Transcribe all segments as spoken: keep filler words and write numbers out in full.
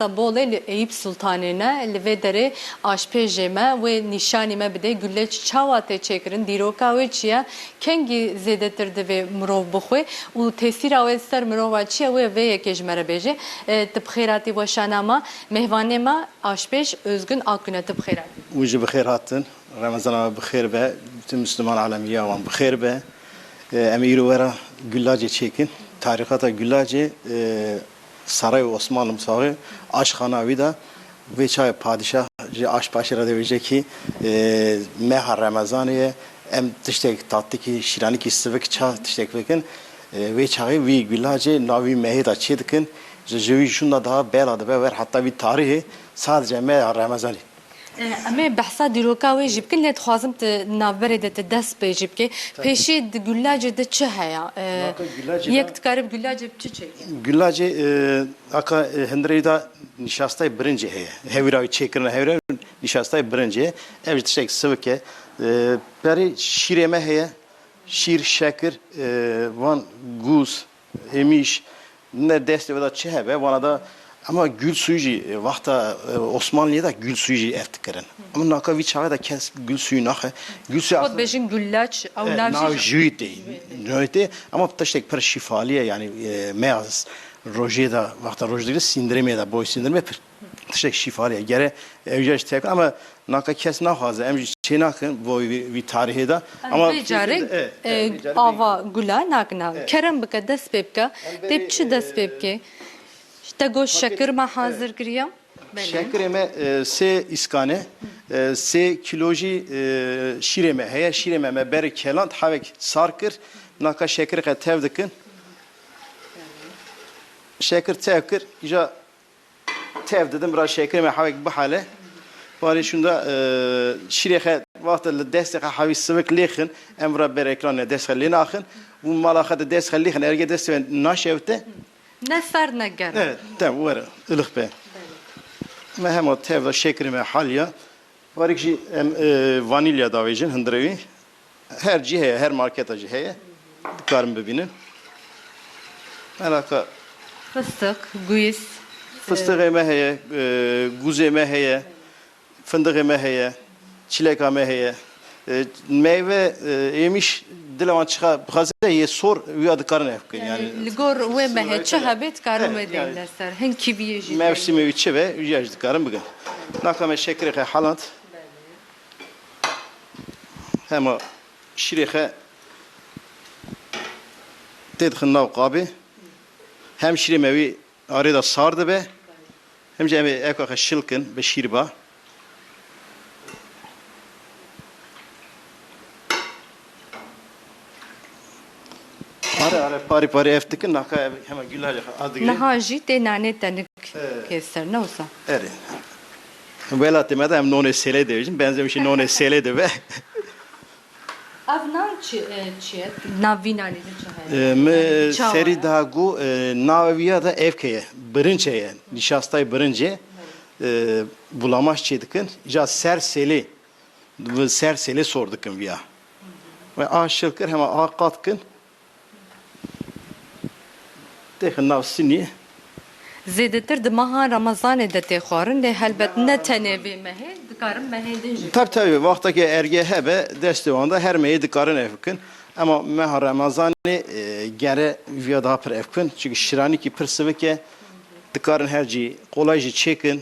sembolê li Eyüp Sultanê ne, li vê derê aşpêjê me wê nîşanî me bide, gulac çawa tê çêkirin, dîroka wê çi ye, kengî zêdetir divê mirov bixwe û tesîra wê li ser mirova çi ye, wê vê yekê ji me re bêje. E, tu bi xêr hatî weşana me, mêvanê me aşpêj Özgün Akgün e, tu bi xêr hatî. Hûn jî bi xêr hatin. Remezana we bi xêr be. Bütün Müslüman alemiya wan bi xêr be. E, em îro wera gulacê çêkin. Tarîxata gulacê, e, Sarayê Osmanlı mutfağı aşxana wî de vê çayê padişah ji aşpaşê re dibêje ki, e, meha Remezanê ye, em tiştek tatlikî, şîranikî sivik ça tiştek bikin. E, vê çaxê vî gulacê navî mehê de çê dikin. Ji, ji wî şûnda daha bela dibe wer heta vî tarîhê sadece meha Remezanê. E, em ê behsa dîroka wê jî bikin, lê dixwazim tu navberê de tu dest pê jî bikê. Tabii. Pêşî di gulacê de çi heye? E, Naka gulacê yek de dikarib gulacê bi çi çêke? Gulacê, e, aka, e, hundirê de nişastayê birincê heye. Hewîra wî çêkirine hewîra nişastayê birincê. Ev jî tiştek sivik e. E, berê şîrê me heye. Şîr, şekir, e, van gûz, êmîş, ne destê we de çi hebe, vana da, ama gul suyu jî, e, wexta, e, Osmanliyê de gul suyu jî ev dikirin. Ama naka vî çaxê de kes gul suyu naxe. Gul suyu Xwe aslında dibêjin gulaç, ew e, nav nav jî jûyî tê. Jûyî tê. Jûyî tê. Ama tiştek pir şîfalî ye, yani, e, me az rojê de, wexta roj digire, sindirimê de, boy sindirimê pir tiştek şîfalî ye. Gere ew jî têkin, ama naka kes naxwaze, em jî çê nakin bo vî, vî tarihê de. Em Ama vê carê, fikir de, e, e, e, vê carê ava gula nakin. E. Kerem bike, dest pê bike. Em Tê berê, bi çi dest pê e, bike? Te got pakêt, şekir me e, hazir kiriye. Belê. Şekirê me, e, sê îskan e, e, sê kîlo jî, e, şîrê me heye. Şîrê me me berê keland, hevek sar kir. Naka şekirê xwe tev dikin. Şekir tev kir, îja tev didim, bira şekerê me hewek bihele. Parê şûnda, e, şîrê xe wexta li destê xe hewî sivik lêxin, em bira ber ekranê dest xe lê naxin. Û mala xe de dest xe lêxin, ergê destê me naşewite. Ne serd ne germ. Evet, tamam, were, ılık be. Me hema tev da şekerê me haliya. Parêk jî em, e, vanilya davêjin, hundirê wî. Her cî heye, her marketa jî heye. Dikarin bibînin. Meraka Fıstık, guiz. Fıstığê me heye, e, guzê me heye, fındığı me heye, çileka me heye. E, meyve, e, yemiş, dile wan çiqa bixwaze yê sor, wîya dikarin ev bikin. Yani, Yani, li gor wê me he, çi hebe, dikarin Evet, wê yani, deyne ser. Hin kiviyê jî mevsimê wî çi be, wîya jî dikarin bikin. Naka me şekerê xe halant. Hema şîrê xe tê dixin nav qabê. Hem şîrê me wî arê de sar dibe, hem jî em ê eka xe şil kin bi şîrba. Are, are, parî parî ev dikin, naka ev hema gulaja xwe adigirî. Niha jî tê nanê tenik Evet. kê ser, ne wisa? Erê. Welatê me de em nonê sêlê dibêjin, benzemişî nonê sêlê dibe. Ev nan çi, e, çi ye? Nav vî nanî de çi heye? E, mi Yani çawa serî ye? daha got, e, navê wî ya de evke ye, birinçe ye, nişastayê birinçê, e, bulamaş çê dikin, ja ser sêlê, bi ser sêlê sor dikin viya. Ve a şil kir, hema a qat kin. Têxin nav sinî. Zêdetir di meha Remezanê de tê xwarin, lê helbet ne tenê vê mehê, dikarin mehên din jî. Tabii, tabii, wextekê ergê hebe, destê wan de her mehê dikarin ev bikin. Ema meha Remezanê, e, gere viya daha pir ev bikin. Çünkü şiranîkî pir sivik e, dikarin her cî qolay jî çêkin.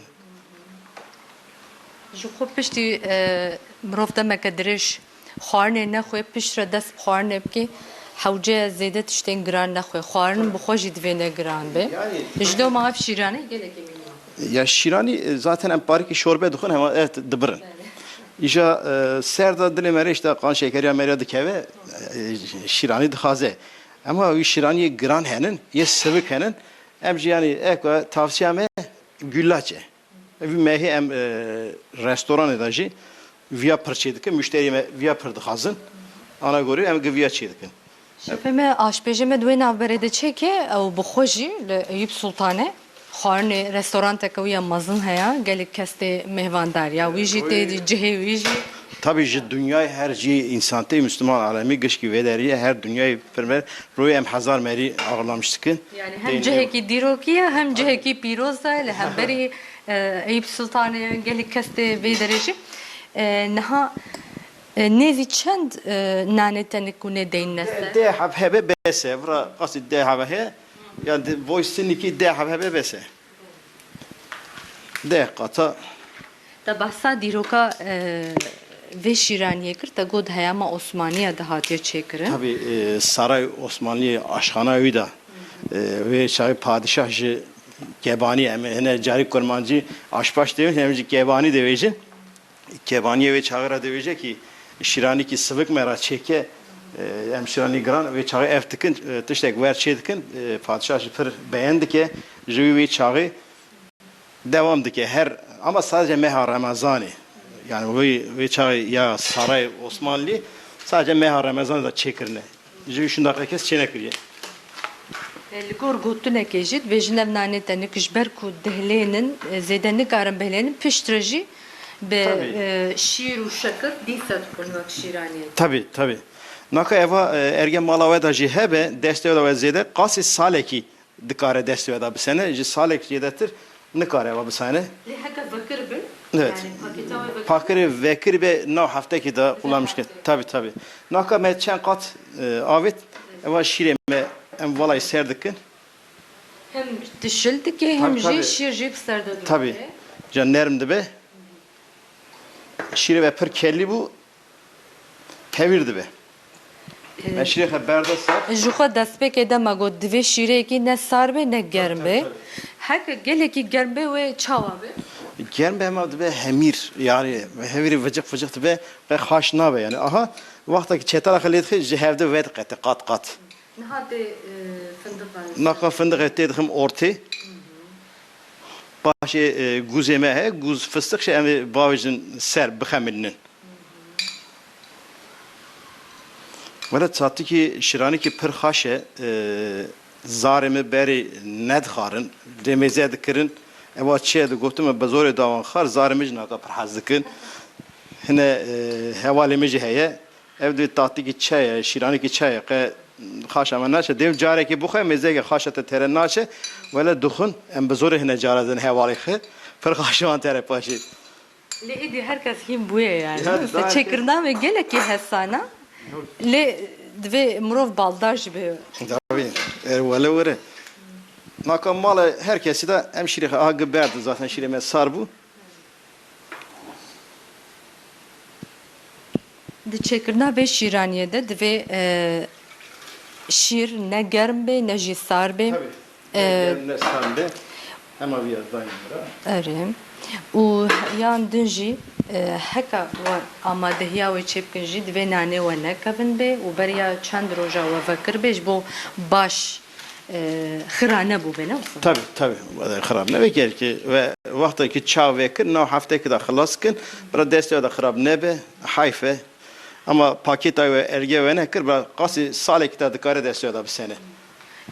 Ji xwe piştî, e, mirov demeke dirêj xwarinê nexwe, piştre dest bi xwarinê bike, hewce zêde tiştên giran nexwe. Xwarin bi xwe jî divê ne giran be. Yani Ji doma ev şîranî gelekî mîna. Ya şîranî, e, zaten em parikî şorbe dixwin, hema ev dibirin. Îja, e, ser de dilê me rê işte qan şekeriya me rê dikeve, e, şîranî dixwaze. Ema wî şîraniyê giran henin, yê sivik henin. Em jî yani eko tavsiya me güllaç e. Vî mehê em, e, restoranê de jî viya pir çê dikin, muşteriyê me viya pir dixwazin. Ana gorî em gi viya çê dikin. Şefê me, aşpêjê me di wê navberê de çêke, ew bi xwe jî li Eyüp Sultanê xwarinê restoranteke wî ya mezin heye, gelek kes tê mêvandar ya wî jî tê cihê wî jî. Tabii ji dünyayê her cî însan tê Müslüman alemî gişkî vê deriyê her dünyayê pir me royê em hezar merî ağırlamış dikin. Yani hem Deyni- cihekî dîrokî ye hem cihekî pîroz e li hemberî e, Eyüp Sultanê gelek kes tê vê derê jî. E, niha e, nêzî çend e, nanê tenik û nê deyin neste? Deh heb hebe bes e. Vira qasî deh heb heye. Yani de- voy sinikî deh heb hebe bes e. Deh qata. Te behsa dîroka e, vê şîraniyê kir, te got heyama Osmaniye de hatiye çêkirin. Tabii e, Saray Osmanliyê aşxana wî de e, vê çaxê padişah ji Kebanî, em hine carî kurmancî aşpaş dêvin, em ji Kebanî dêvêjin. Kebaniyê wê çaxê re dêvêje kî şîranîkî sivik me re çêke, e, em şîranî giran, wê çaxê ev dikin, e, tiştek wer çê dikin, e, padişah jî pir beyen dike, ji wî wê çaxê devam dike. Her, ama sadece meha Remezanê, yani wê, wê çaxê ya Saray Osmanlî sadece meha Remezanê de çêkirine. Ji wî şunda qey kes çênekiriye. E, li gor gotinekê jî dibêjin ev nanê tenik ji ber ku dihlênin, e, zêde nikarin bihlênin, piştre jî bi, Tabii. e, şîr û şekir dîsa dixwin wek şîraniyek. Tabii, tabii. Naka eva, e, erge mala we de jî hebe, destê we de we zêde, qasî salekî dikare destê we de bisene, ji salek zêdetir nikare eva bisene. Lê heke vekir bin, Evet. yani pakêta we vekir Pakirê vekir be nav heftekî de kullanmış ke. Tabii, tabii. Naka me çend qat, e, avêt, eva şîrê me em valayî ser dikin. Hem tişil dike, hem Tabii, jî tabii. şîr jî bi ser de Tabii. dike. Can nerm dibe. Şîrê ve pir kellî bû, tevîr dibe. E, Me şîrê xwe berda ser. Ji xwe destpêkê de me got, divê şîreyekî ne sar be, ne germ Tabii, be. tabii. Heke gelekî germ be, wê çawa be? Germ be hema dibe hemîr, yani hemîrê vıcık vıcık dibe, qe xaş nabe yani. Aha, wexta ki çetara xwe lê dixê, ji hevde vediqete qat qat. Niha tê, e, findiqa Naka findiqê tê dixim ortê. Paşê, e, guzê me heye, guz fıstık şey em ê bavêjin ser, bixemilinin. Wele çatikî şîranîkî pir xaş e, e, zarê min berî nedixwarin, lê mêze dikirin, ewa çi ye digotin min bi zorê dawan xwar, zarê min jî naka pir hez dikin. Hine, e, hevalê min jî heye, ev dibê tatikî çi ye, şîranîkî çi ye, qe xaşa me naçe, dêm carekê bixwe, mêzeke xaşa te tere naçe, wele dixwin, em bi zorê hine cara din hevalê xwe, pir xaşa wan tere paşê. Lê êdî her kes hîn bûye yani. Ya, Mesela daha çêkirina me gelekî hesana. Lê divê mirov baldar jî be. Tabii. Er wele were. Naka mala her kesî de em şîrê xwe aha gi berdin zaten şîrê me sar bû. Di çêkirina vê şîraniyê de divê, e, şîr ne germ bê, ne jî sar bê. Tabii. E, Ne germ ne sar be. Hema vîya dayîn bira. Erê. Û yan din jî, e, heka we amadehiya wê çêbikin jî divê nanê we ne kevin bê û beriya çend roja we vekir bê ji bo baş, e, xira nebû bê, ne wisa? Tabii, tabii. Xirab nebe ki ve wextekî çav vekir, nav heftekî de xilas kin, bira destê de xirab nebe, heyf e. Ama pakêta we erge we nekir, ba qasî salekî te dikare destê de bisene.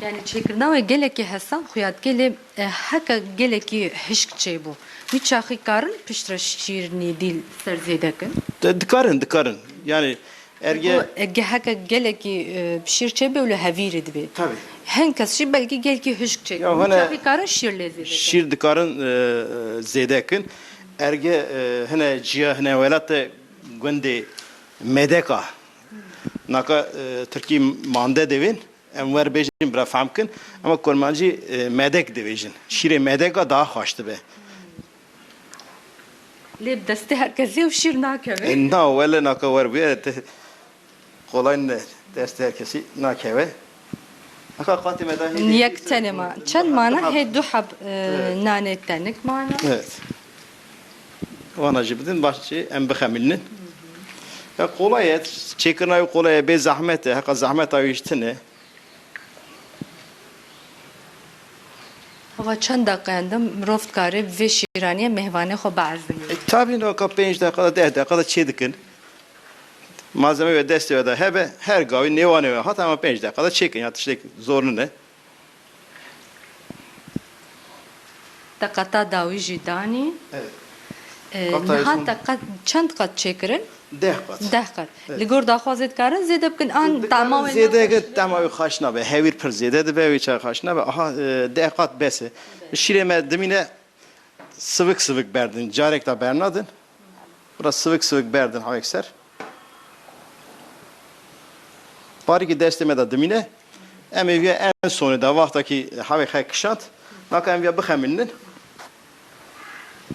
Yani çêkirina we gelekî hesan xuya dike lê, e, heke gelekî hişk çêbû. Wî çaxî karin piştre şîrnî dîl ser zêde kin? De-, dikarin, dikarin. Yani erge Bu, e, ge-, heke gelekî, e, şîr çêbê û li hevîrê dibê. Tabii. Hin kes jî belkî gelkî hişk çêbû. Ya Wî hene çaxî karin şîr lê zêde kin. Şîr dikarin, e, e, zêde kin. Erge, e, hine ciya, hine welate gundê Medeka. Naka, e, tirkî mande divên, em wer bêjin bira fehm kin. Ama kurmancî, e, medek divêjin. Şîrê medeka daha xweş dibe. Lê bi destê her kesî ew şîr nakeve. E, na, wele naka wer bûye, te, kolay ne, destê her kesî nakeve. Naka qatê me da hê Yek hê tenê ma. Çend mana? Hê du heb, e, Evet. nanê tenik mana. Evet. Wana jî bidin, baş jî em bixemilînin. Ya kolay e, çêkirina wî kolay e, bê zehmet e, heqa zehmeta wî jî tune. Hava çend deqeyan de mirov dikare bi vê şîraniyê mêvanê xwe biezimîne? E, tabii, naka pênc deqa de, deh deqa de çê dikin. Malzeme ve destê we de hebe, her gavî nêwanê we hat, hema pênc deqa de çêkin, ya tiştek zor nine. Te qeta dawî jî danî. Evet. E, Qata niha Êson te qet, çend qet çêkirin? Deh qat. Deh qet. Evet. Li gor daxwazê dikarin zêde bikin an Dikarin tama wê zêde nexweş ke, tama wê xweş nabe. Hewîr pir zêde dibe, wê çay xweş nabe. Aha, e, deh qat bes e. Şîrê me dimîne sivik sivik berdin. Carek da bernadin. Bira sivik sivik berdin hawek ser. Parîkî destê me de dimîne. Em ê viya en sonê de, wexta kî hawek xwe kişand, naka em viya bixemilînin.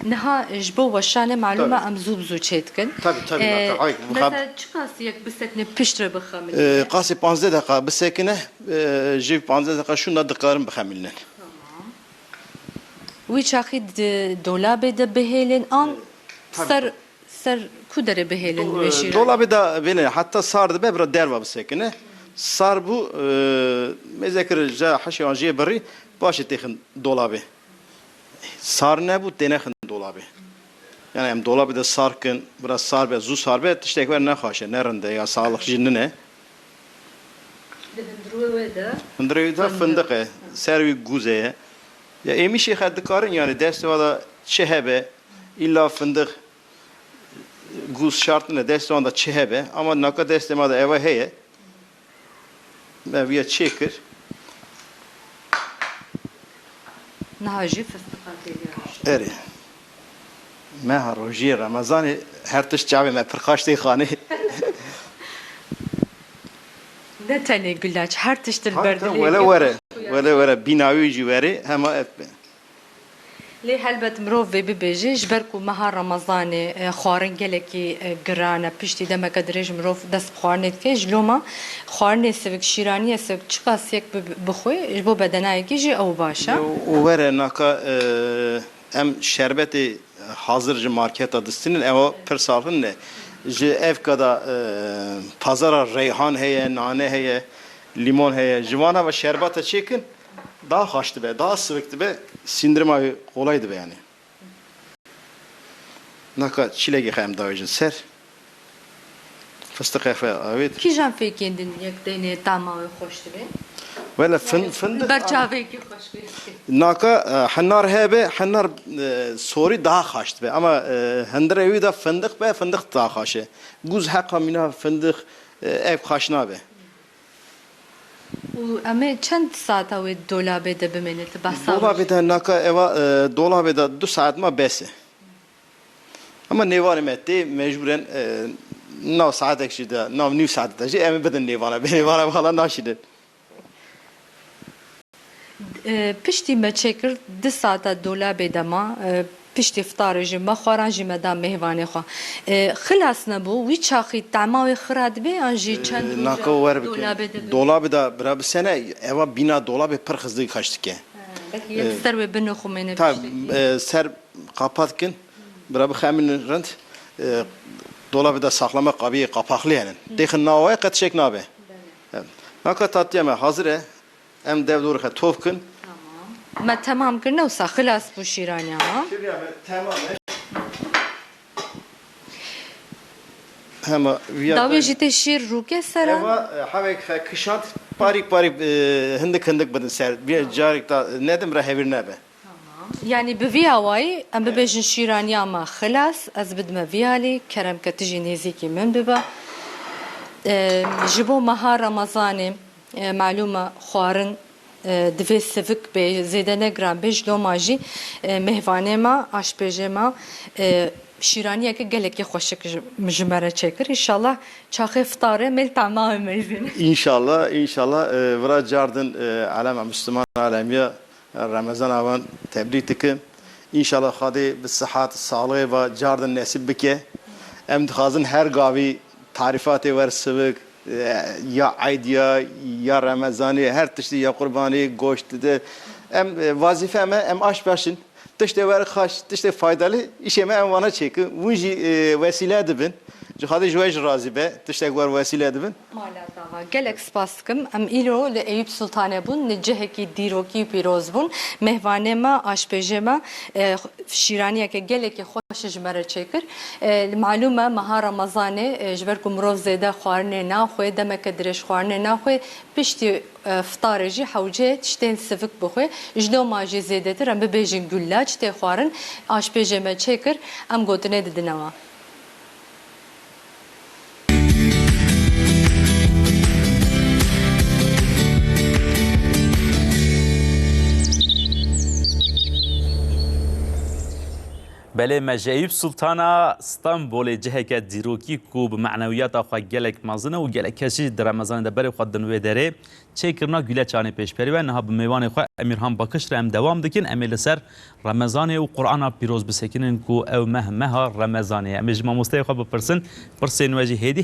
Niha ji bo weşanê malûm e Tabii. em zû bi zû çêdikin. Tabii, tabii, Ee, naka, ay, bu mesela çi qasiyek bisekine piştre bixemilîne? Ee, qasî panzdeh deqa bisekine, ee, ji panzdeh deqa şûnda dikarin bixemilînin. Tamam. Wî çaxî di dolabê de bihêlin an Ee, tabii. ser, ser ku derê bihêlin Do-, wê ee, şîrayê? Dolabê de bihêlin, heta sar dibe bira derva bisekine. Sar bû, ee, mêzekir ja heşê wan jê birî, paşê têxin dolabê. Sar nebû, tênexin dolabê. Yani em dolabê de sar kin, biraz sar be, zû sar be, tiştek wer nexweş e, ne rind e, ya sağlık jî nine. Di hundirê wê de Hundirê wê de fındık. Fındık e, ser wî gûz e. Ya êmişê xwe dikarin, yani destê wa da çi hebe, illa fındık, gûz şart nine, destê wan da çi hebe, ama naka destê ma da eva heye. Me viya çêkir. Niha jî fistiqa têliya rojê. Erê. Meha rojiyê Remezanê her tişt çavê me pir xaş tê xanê. Ne tenê gulaç, her tişt li Tabii, ber tabii, dilê wele yê were. Xweş bûye. Wele were. Bîna wî jî were. Hema ev be. Lê helbet mirov vê bibêje, ji ber ku meha Remezanê, e, xwarin gelekî, e, giran e, piştî demeke dirêj mirov dest bi xwarinê dike, ji loma xwarinê sivik, şîraniyê sivik çiqas yek bi-, bixwe, ji bo bedenayekî jî ew baş e. Yo, û were naka, e, em şerbetê hazir ji marketa distînin, ew pir saxin ne. Ji evka da, e, pazara reyhan heye, nane heye, lîmon heye. Ji vana ve şerbeta çêkin, daha xaş dibe, daha sivik dibe, sîndirima wê qolay dibe yani. Naka çîlekê xwe em davêjin ser. Fistiqê xwe avêt. Kîjan fêkên din yek deynê tama wê xweş dibe? Wele fin-, Yani, findiq ber çavekî xweş bê. Naka, e, henar hebe, henar, e, sorî daha xaş dibe. Ama, e, hundirê wî de findiq be, findiq daha xaş e. Gûz heqa mîna findiq, e, ev xaş nabe. Û em ê çend saeta wê dolabê de bimêne, tu behsa wê Dolabê jî? De naka eva, e, dolabê de du saet ma bes e. Ama nêvanê me tê mecbûren, e, nav saetek jî de, nav nîv saet de jî em ê bidin nêvana. Bê nêvana vala naşînin. E, piştî me çêkir, du saeta dolabê de ma, e, piştî iftarê jî me xwaran jî me da mêvanê xwe. E, xilas nebû, wî çaxî tema wê xira dibe yan jî çend E, roj naka e wer bikin. Dolabê de bibe? Dolabê de bira bisene, eva bîna dolabê pir xizî xweş dike. Ha, belkî yek E, ser wê binixumêne ta, piştekî. E, ser qapat kin, bira bixemilin rind. E, dolabê de saxlama qabiyê qapaqlî henin. Têxin nava wê qet şek nabe. Belê. E, naka tatliya me hazir e. Em dev dor xwe tov kin. Tamam. Me temam kirine wisa xilas bû şîraniya me. Şîraniya me temam e. Hema viya Dawê jî tê şîr rûke ser e. Eva, e, hevek xwe kişand, parîk parîk, e, hindik hindik bidin ser. Bir carek da nedim re hevir nebe. Tamam. Yani bi vî awayî em Evet. bibêjin şîraniya me xilas, ez bidime vî alî, kerem ke tu jî nêzîkî min bibe. E, ji bo meha Remezanê, e, malûm e, xwarin, e, divê sivik bê, zêde ne giran bê, ji loma jî, e, mêvanê me, aşpêjê me, e, şîraniyeke gelekî xweşik ji, ji me re çêkir. Înşallah çaxê fitarê mêl tama wê meyvîn. Înşallah, înşallah, e, vira cardin, e, alema Müslüman alemiya Remezana wan tebrîk dikim. Înşallah Xwedê bi sihat, saxlixê ve cardin nesîb bike. Em dixwazin her gavî tarîfatê wer sivik, e, ya eyd ya, ya Remezanê, her tiştî ya qurbanê, goşt dide. Em, e, wazîfe me, em aşpêş in. Tiştê wer xaş, tiştê faydalı, îşê me em vana çêkin. Hûn jî, e, wesîle dibin. Ji Xwedê ji we jî razî be. Tiştek wer wesîle dibin. Mala te ava. Gelek spas dikim. Em îro li Eyûp Sultanê bûn, li cihekî dîrokî û pîroz bûn. Mêvanê me, aşpêjê me, e, şîraniyeke gelekî xweş ji me re çêkir. E, li malûm e, meha Remezanê, e, ji ber ku mirov zêde xwarinê naxwe, demeke dirêj xwarinê naxwe, piştî, e, fitarê jî hewce tiştên sivik bixwe. Ji loma jî zêdetir em bibêjin gulaç tê xwarin. Aşpêjê me çêkir, em gotinê didine we. Belê, me ji Eyûp Sultana Stenbolê, ciheke dîrokî ku bi menewiyata xwe gelek mezin e û gelek kes jî di Remezanê de berê xwe didin wê derê, çêkirina guleçanê pêşberî we. Niha bi mêvanê xwe Emîrhan Bakış re em dewam dikin. Em ê li ser Remezanê û Qur'ana pîroz bisekinin ku ew meh meha Remezanê ye. Em ê ji mamosteyê xwe bipirsin, pirsên we jî hêdî hêdî